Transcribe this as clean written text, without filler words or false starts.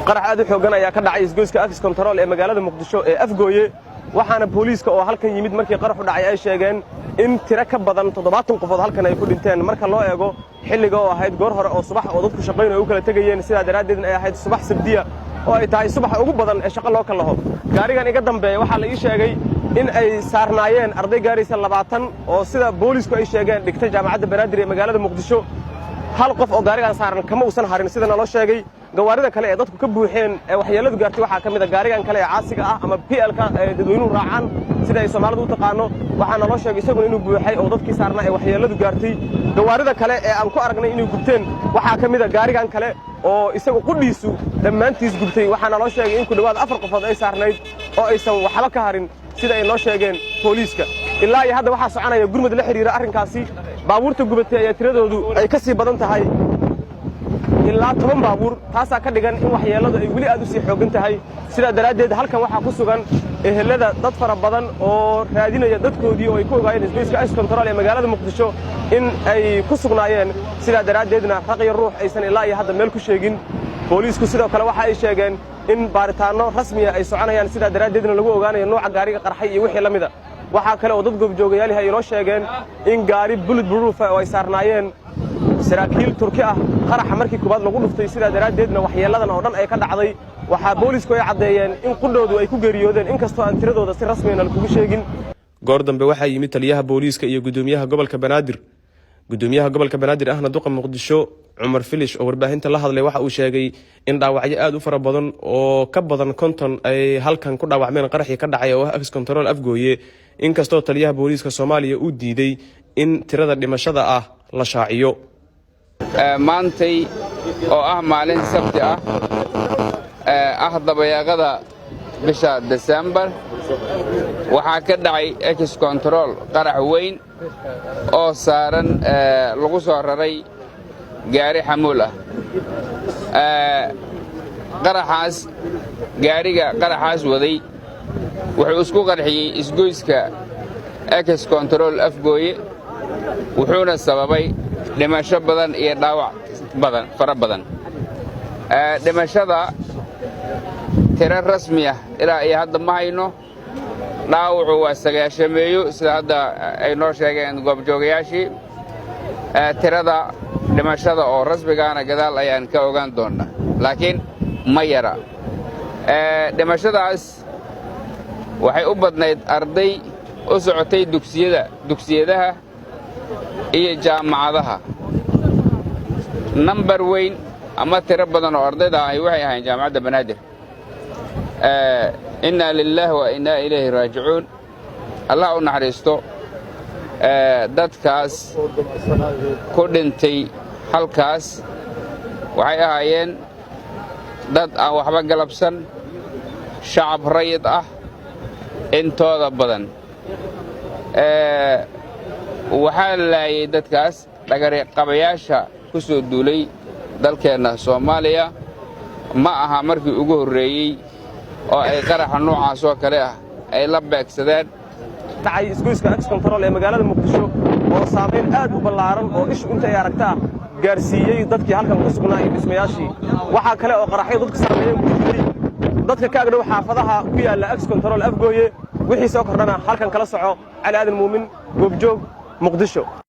Qarax aad u xooggan ayaa ka dhacay isgoyska Ex Control ee magaalada Muqdisho ee Afgooye, waxaana booliiska oo halkan yimid markii qaraxu dhacay ay sheegeen in tiro ka badan 70 qofood halkan ay ku dhinteen, marka loo eego xilliga oo ahayd goor hore oo subax oo dadku shaqayn ay u kala tegayeen. Sidaa daraaddeedna ay ahayd subax Sabdiya oo ay tahay subaxa ugu badan ee shaqo loo kalaho. Gaarigan iga dambeeya waxaa la ii sheegay in ay saarnaayeen arday gaaraysa 20 oo, sida boolisku ay sheegeen, dhigtay Jaamacadda Banaadir ee magaalada Muqdisho. Hal qof oo gaarigan saaran kama uusan harin, sida naloo sheegay. Gawaarida kale ee dadku ka buuxeen ee waxyeelladu gaartay waxaa ka mid a gaarigan kale ee caasiga ah ama PL-ka ee dadweynuhu raacaan, sida ay Soomaalidu u taqaano. Waxaa naloo sheegay isaguna inuu buuxay oo dadkii saarnaa ee waxyeelladu gaartay. Gawaarida kale ee aan ku aragnay inay gubteen waxaa ka mid a gaarigan kale oo isagu qudhiisu dhammaantiis gubtay. Waxaa naloo sheegay in ku dhowaad afar qofood ay saarnayd oo aysan waxba ka harin, sida ay noo sheegeen booliiska. Ilaa iyo hadda waxaa soconaya gurmad la xidhiira arrinkaasi. Baabuurta gubatay ayaa tiradoodu ay ka sii badan tahay ilaa 10 baabuur, taasaa ka dhigan in waxyeelladu ay weli aad u sii xooggan tahay. Sidaa daraaddeed halkan waxaa ku sugan ehelada dad fara badan oo raadinaya dadkoodii oo ay ku ogaayeen isgoyska Ex Control ee magaalada Muqdisho in ay ku sugnaayeen. Sidaa daraaddeedna raqyo ruux aysan ilaa iyo hadda meel ku sheegin. Booliisku sidoo kale waxa ay sheegeen in baaritaanno rasmiya ay soconayaan, sidaa daraaddeedna lagu ogaanayo nuuca gaariga qarxay iyo wixii la mida. Waxaa kale oo dad goobjoogayaalihi ay inoo sheegeen in gaari bullet proof ah oo ay saarnaayeen saraakiil Turki ah qaraxa markii koowaad lagu dhuftay, sidaa daraaddeedna waxyeelladan oo dhan ay ka dhacday. Waxaa boolisku ay caddeeyeen in qudhoodu ay ku geeriyoodeen, inkastoo aan tiradooda si rasmiyana lakugu sheegin. Goor dambe waxaa yimid taliyaha booliiska iyo gudoomiyaha gobolka Banaadir. Gudoomiyaha gobolka Banaadir ahna duqa Muqdisho, Cumar Filish, oo warbaahinta la hadlay, waxa uu sheegay in dhaawacyo aad u fara badan oo ka badan 50 ay halkan ku dhaawacmeen qaraxii ka dhacay oo ah Ex Control Afgooye, inkastoo taliyaha booliiska Soomaaliya uu diiday in tirada dhimashada ah la shaaciyo. Maantay oo ah maalin Sabti ah, ah dabayaaqada bisha Desembar, waxaa ka dhacay Ex Control qarax weyn oo saaran lagu soo raray gaari xamuul ah. Qaraxaas, gaariga qaraxaas waday wuxuu isku qarxiyey isgoyska Ex Control Afgooye, wuxuuna sababay dhimasho badan iyo dhaawac badan fara badan. Dhimashada tiro rasmi ah ilaa iyo hadda ma hayno. Dhaawacu waa sagaashameeyo, sida hadda ay noo sheegeen goobjoogayaashii. Tirada dhimashada oo rasmigaana gadaal ayaan ka ogaan doonnaa, laakiin ma yara. Dhimashadaas waxay u badnayd arday u socotay dugsiyada, dugsiyadaha iyo jaamacadaha. Nambar weyn ama tiro badan oo ardayda ahi waxay ahayn Jaamacadda Banaadir. Innaa lilaahi wa innaa ilayhi raajicuun. Allah u naxariisto dadkaas ku dhintay halkaas. Waxay ahaayeen dad aan waxba galabsan, shacab rayid ah intooda badan. Waxaa laayay dadkaas dhagariqabayaasha ku soo duulay dalkeenna Soomaaliya. Ma aha markii ugu horreeyey oo ay qaraxa noocaas oo kale ah ay la beegsadeen. Dhacay isgoyska Ex Control ee magaalada Muqdisho oo saamayn aad u ballaaran oo ishu inta ay aragtaa gaarsiiyey dadkii halkan ku sugnaa iyo dhismayaashii. Waxaa kale oo qaraxyo dadka saameeyeen ku jiray dadka ka agdhow xaafadaha ku yaalla Ex Control Afgooye. Wixii soo kordhana halkan kala soco. Cali Aadan Muumin, Goobjoog, Muqdisho.